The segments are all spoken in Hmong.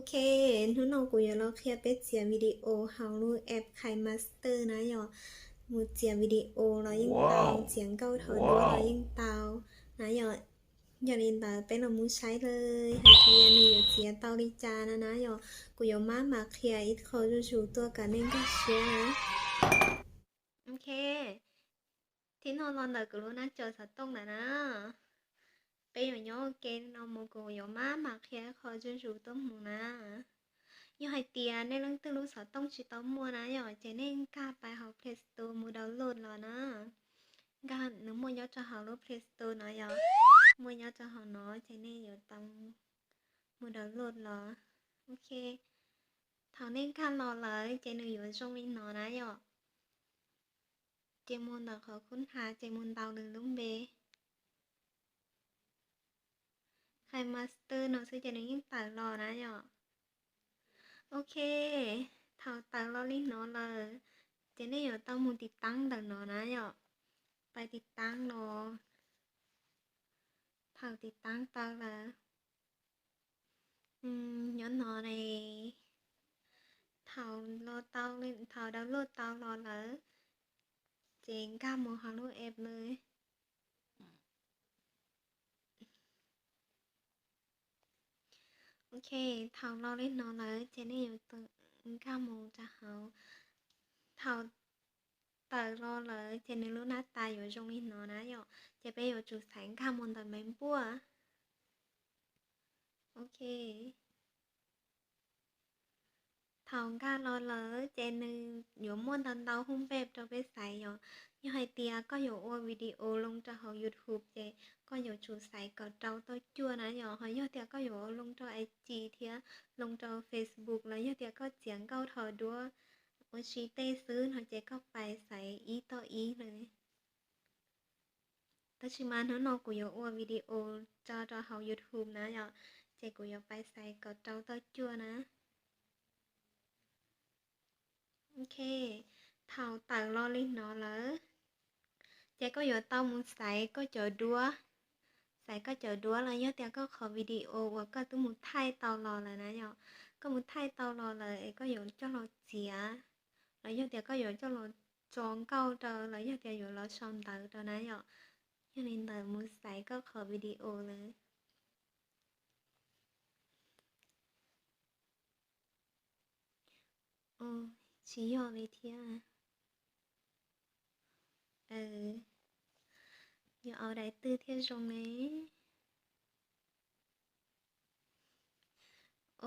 Ok, hnub no kuv yuav los qhia peb txiav video hauv lub app KineMaster na yom. Mus txiav video los yeej tau, txiav nkauj thaum duab los yeej tau na yom. Yog li ntawd peb los mus saib hais tias nws yuav txiav tau li cas na na yom. Kuv yuav maj mam qhia ib qho zuj zus tuaj kom nej nkag siab na. Ok, thib no los ntawm kuv lub nab cov xov tooj ntawm na. Peb yuav nyob ua ke no mus kuv yuav maj mam qhia ib qho zuj zus tuaj mus na. Yog hais tias nej leej twg lub xov tooj tsis tau muaj na yom, ces nej nkag pais hauv Play Store mus download los na. Nkag, nws muaj nyob rau hauv lub Play Store no yom, muaj nyob rau hauv no ces nej yuav tau mus download los. Ok, thaum nej nkag los lawm ces nws yuav zoo li no na yom. Ces mus ntawm qhov khub hnav ces mus ntaus nws lub npe. KineMaster no xwb ces nws yeej tawm los na yom. Ok, thaum tawm los li no lawm, ces nej yuav tau mus tiv taab ntawm no na yom. Pais tiv taab los, thaum tiv taab tau lawm, nyob no ne, thaum, thaum download tau los lawm, ces nkag mus hauv lub app lawm. Ok, thaum los li no lawm ces nej yuav nkag mus rau hauv. Thaum tawm los lawm ces nws lub nab tas yuav zoo li no na yom, ces peb yuav tsum xaiv nkag mus ntawm Maiv Npuaj. Ok, thaum nkag los lawm ces nws yuav muaj ntau ntau hub npej rau peb xaiv yom. Yog hais tias koj yuav ua video loo rau hauv YouTube ces koj yuav tsum xaiv kom rau tauj cuaj na yom. Ho yog tias koj yuav ua loo rau I G thiab loo rau Facebook los yog tias koj txiav nkauj thaum duab ua si tej xwb no ces koj pais xaiv ib tauj ib lawm. Tab sis mas hnub no kuv yuav ua video tso rau hauv YouTube na yom, ces kuv yuav pais xaiv kom rau tauj cuaj na. Ok, thaum tawm los li no lawm, ces koj yuav tau mus xaiv koj cov duab, xaiv koj cov duab los yog tias koj qhov video uas koj twb mus thaij tau los lawm na yom. Koj mus thaij tau los lawm es koj yuav coj los txiav, los yog tias koj yuav coj los tso nkauj rau, los yog tias yuav los sau ntawv rau na yom. Yog li ntawd mus xaiv koj qhov video lawm. Tsis yog li thiab. Yuav au daim twg thiaj zoo ne?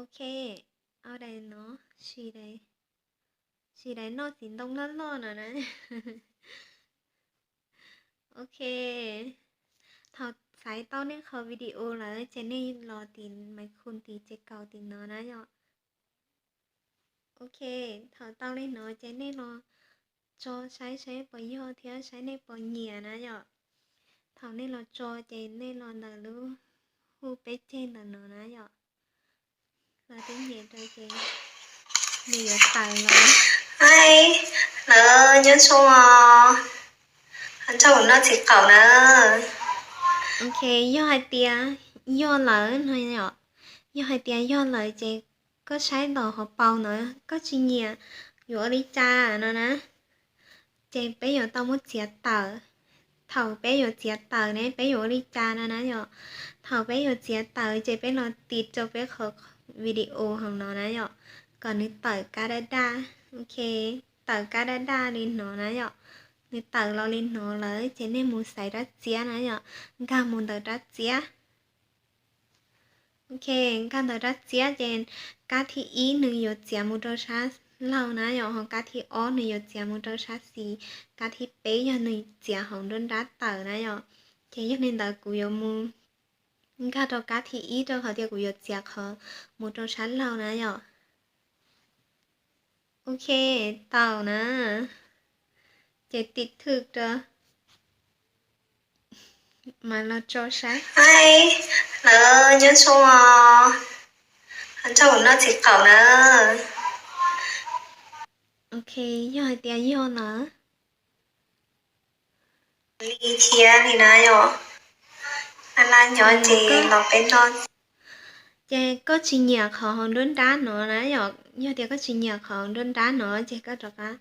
Ok, au daim no, sis daim, sis daim noj txiv ntoo loj loj no na. Ok, thaum xaiv tau nej qhov video lawm ces nej los tim maiv khum tim ces kaum tim no na yom. Ok, thaum tau li no ces nej los tso saib saib puas yog thiab saib nej puas nyiam na yom. Thaum nej los tso ces nej los ntawm lub hu peb ceg ntawm no na yom. Los tib nyem rau ces nws yuav tawm los. Hais, lawv nyob zoo os. Nrog kuv noj txiv qaum na. Ok, yog hais tias yog lawm no yom, yog hais tias yog lawm ces koj saib ntawm hauv paus ntawd koj tsis nyiam yuav ua li cas no na, ces peb yuav tau muab txiav tawm. Thaum peb yuav txiav tawm ne peb yuav ua li cas no na yom. Thaum peb yuav txiav tawm ces peb los tiv rau peb qhov video hauv no na yom, kom nws tawm kab daj daj. Ok, tawm kab daj daj li no na yom. Nws tawm los li no lawm ces nej mus xaiv rab txiab na yom, nkag mus ntawm rab txiab. Ok, nkag ntawm rab txiab ces kab thib ib nws yuav txiav mus rau sab laug na yom, ho kab thib ob nws yuav txiav mus rau sab xis, kab thib peb yog nws txiav hauv nruab nrab tawm na yom. Ces yog li ntawd kuv yuav mus nkag rau kab thib ib rau qhov tias kuv yuav txiav qhov mus rau sab laug na yom. Ok, tau na. Ces tiv thwm rau mas los tso saib. Hais, lawv nyob zoo os. Nrog kuv noj txiv qaum na. Ok, yog hais tias yog na. Li thiab li na yom. Laj laj nyob ces los peb noj. Ces koj tsis nyiam qhov hauv nruab nrab no na yom, yog tias koj tsis nyiam qhov hauv nruab nrab no ces koj rov qab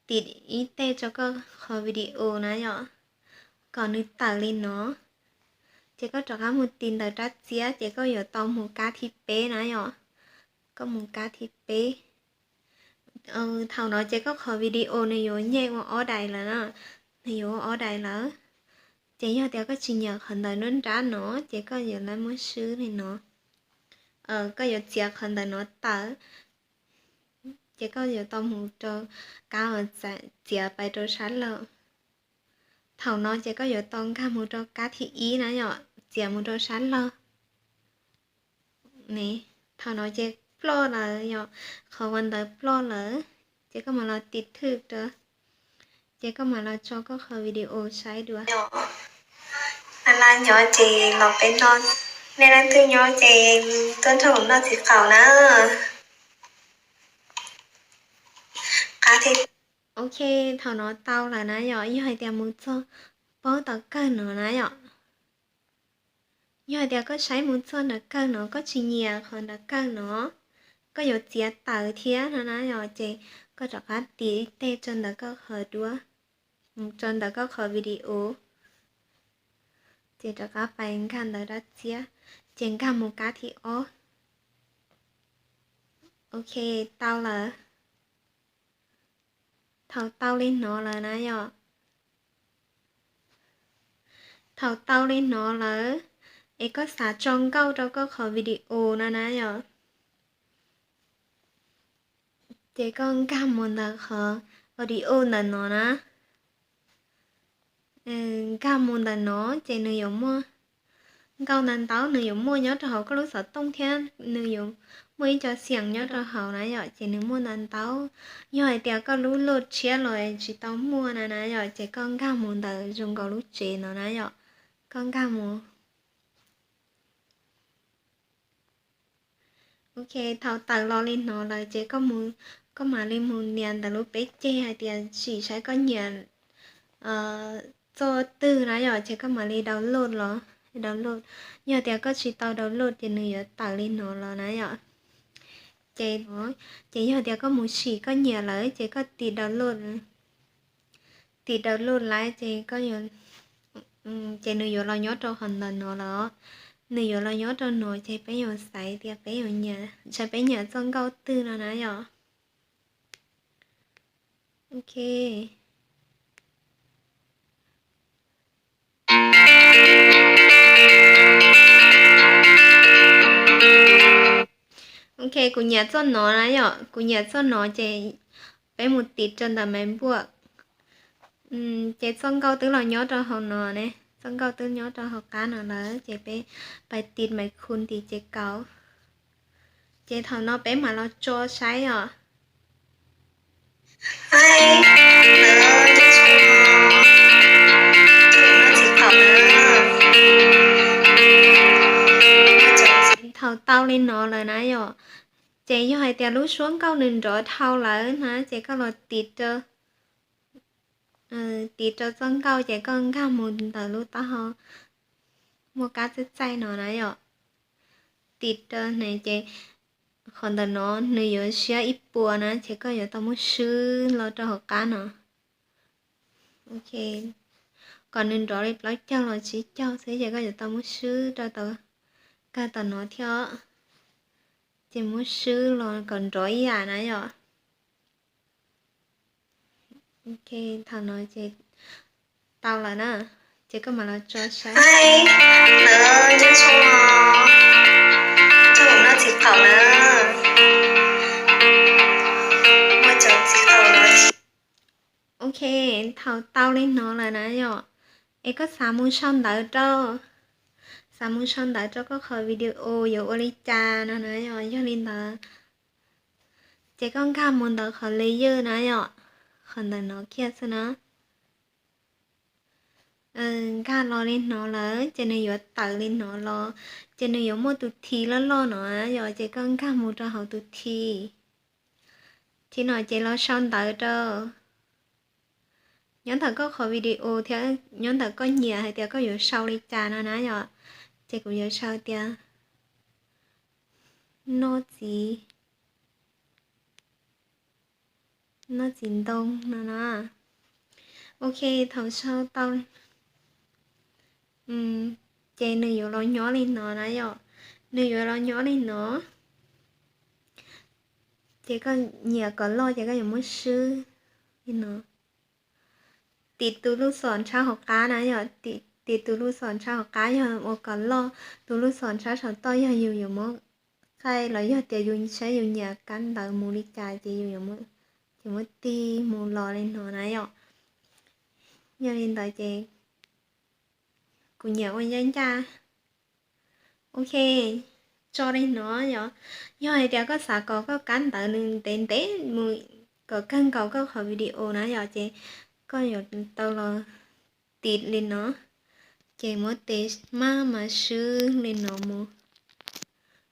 tiv ib teg rau koj qhov video na yom, kom nws tawm li no. Ces koj rov qab mus tiv ntawm rab txiab ces koj yuav tau mus kab thib peb na yom. Koj mus kab thib peb. Thaum no ces koj qhov video nws yuav nyem ua ob daim lawm na, nws yuav ua ob daim lawm. Ces yog tias koj tsis nyiam qhov ntawm nruab nrab no ces koj yuav laj muab swb li no. Koj yuav txiav qhov ntawm no tawm, ces koj yuav tau mus rau kab uas txiav pais rau sab laug. Thaum no ces koj yuav tau nkag mus rau kab thib ib na yom, txiav mus rau sab laug. Thaum no ces ploj lawm yom, qhov uas ntawd ploj lawm, ces koj mam los tiv thwj rau, ces koj mam los tso koj qhov video saib dua. Laj laj nyob ces los peb noj, nej leej twg nyob ces tuaj nrog kuv noj txiv qaum na. Ok, thaum no tau lawm na yom, yog hais tias mus txog paub tom kawg no na yom. Yog hais tias koj saib mus txog nram kawg no koj tsis nyiam qhov nram kawg no, koj yuav txiav tawm thiab no na yom, ces koj rov qab tiv ib teg rau ntawm koj qhov duab, rau ntawm koj qhov video, ces rov qab pais nkag ntawm rab txiab, ces nkag mus kab thib ob. Ok, tau lawm. Thaum tau li no lawm na yom, thaum tau li no lawm, es koj xav tso nkauj rau koj qhov video no na yom, ces koj nkag mus ntawm qhov audio ntawm no na. Nkag mus ntawm no ces nws yuav muaj nkauj ntau ntau, nws yuav muaj nyob rau hauv koj lub xov tooj thiab nws yuav muaj ib co xiam nyob rau hauv na yom, ces nws muaj ntau ntau. Yog hais tias koj lub loj tshiab los tsis tau muaj na na yom, ces koj nkag mus ntawm zoo nkaus lub tsev no na yom, koj nkag mus. Ok, thaum tawm los li no lawm ces koj mam li mus nias ntawm lub peb ceg hais tias sim saib koj nyiam txoj twg na yom, ces koj mam li download los, download. Yog tias koj tsis tau download ces nws yuav tawm li no los na yom. Ces, ces yog tias koj mus sim koj nyiam lawm ces koj tiv download, tiv download lawm ces koj, ces nws yuav los nyob rau qhov ntawm no los, nws yuav los nyob rau no ces peb yuav xaiv tias peb yuav nyiam, ntshai peb nyiam txoj nkauj twg no na yom. Ok. Ok, kuv nyiam txoj no na yom, kuv nyiam txoj no ces peb mus tiv rau ntawm maiv npuaj. Ces txoj nkauj twb los nyob rau hauv no ne, txoj nkauj twb nyob rau hauv qab no lawm ces peb pais tiv maiv khu tiv ces kaum. Ces thaum no peb mam los tso saib os. Thaum tau li no lawm na yom, ces yog hais tias lub suab nkauj nws nrov dhau lawm na ces koj los tiv rau, tiv rau txoj nkauj ces koj nkag mus ntawm lub taub hau muaj kab txaij txaij no na yom. Tiv rau ne ces qhov ntawm no nws yuav siab ib puas na ces koj yuav tau muab swb los rau hauv qab no. Ok, kom nws nrov li plaub caug los tsib caug xwb ces koj yuav tau muab swb rau tom, kag tom no thiab, ces muab swb los kom nrov ib yam na yom. Ok, thaum no ces tau lawm na, ces koj mam los tso saib. Ok, thaum tau li no lawm na yom, es koj xav mus sau ntawv rau, xav mus sau ntawv rau koj qhov video yuav ua li cas no na yom, yog li ntawd ces koj nkag mus ntawm qhov layer na yom, qhov ntawm no kiag xwb na. Nkag los li no lawm ces nws yuav tawm li no los, ces nws yuav muaj tus thi loj loj no yom, ces koj nkag mus rau hauv tus thi. Thi no ces los sau ntawv rau. Nyob ntawm koj qhov video thiab nyob ntawm koj nyiam hais tias koj yuav sau li cas no na yom, ces kuv yuav sau tias noj txiv, noj txiv ntoo no na. Ok, thaum sau tau ces nws yuav los nyob li no na yom. Nws yuav los nyob li no. Ces koj nyiam kom loj ces koj yuav muab swb li no. Tim tus lub xom ntshav hauv qab na yom, tim tus lub xom ntshav hauv qab yog ua kom loj, tus lub xom ntshav saum toj yog yus yuav muab qaij los yog tias yus saib yus nyiam kab ntawv mus li cas ces yus ces muab tig mus los li no na yom. Yog li ntawd ces kuv nyiam ua ncaj ncaj. Ok, tso li no yom. Yog hais tias koj xav kom koj kab ntawv nws ntev ntev mus kom kawg nkaus koj qhov video na yom, ces koj yuav tau los tiv li no, ces muab tes maj mas swb li no mus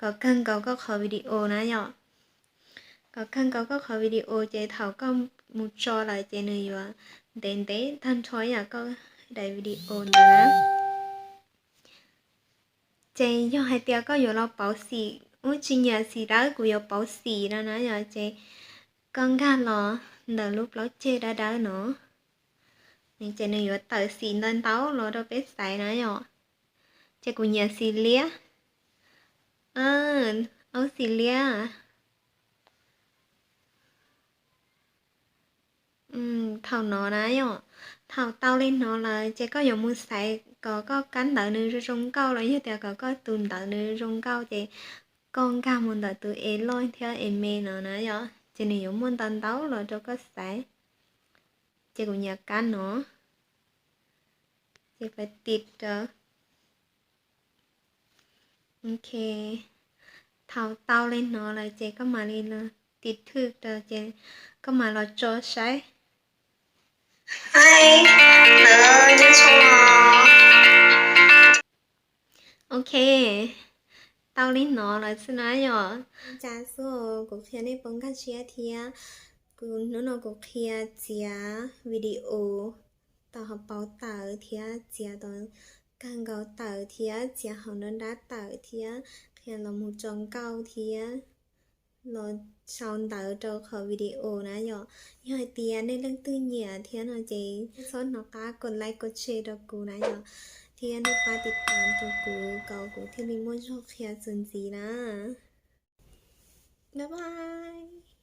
kom kawg nkaus koj qhov video na yom. Kom kawg nkaus koj qhov video ces thaum koj mus tso lawm ces nws yuav ntev ntev tag nrho ib yam koj daim video ntawd na. Ces yog hais tias koj yuav los pauv xim, ub tsis nyiam xim dawb kuv yuav pauv xim no na yom, ces koj nkag los ntawm lub plaub ceg dawb dawb no, ces nws yuav tawm xim ntau ntau los rau peb xaiv na yom. Ces kuv nyiam xim liab, aub xim liab. Thaum no na yom, thaum tau li no lawm ces koj yuav mus xaiv kom koj kab ntawv nws zoo zoo nkauj los yog tias kom koj tus ntawv nws zoo nkauj ces koj nkag mus ntawm tus es loj thiab es me no na yom, ces nws yuav muaj ntau ntau los rau koj xaiv. Ces kuv nyiam kab no, ces pab tiv rau. Ok, thaum tau li no lawm ces koj mam li tiv thwj rau ces koj mam los tso saib. Ok, tau li no lawm xwb na yom. Cas xwb kuv qhia nej paub nkag siab thiab. Kuv hnub no kuv qhia txiav video tau hauv paus tawm thiab txiav tau kawg nkaus tawm thiab txiav hauv nruab nrab tawm thiab qhia los mus tso nkauj thiab los sau ntawv rau qhov video na yom. Yog hais tias nej leej twg nyiam thiab no ces txhob hnov qab kos like kos share rau kuv na yom, thiab nej pab tiv tam rau kuv kom kuv thiaj li muaj zog qhia txuas ntxiv na. Bye bye.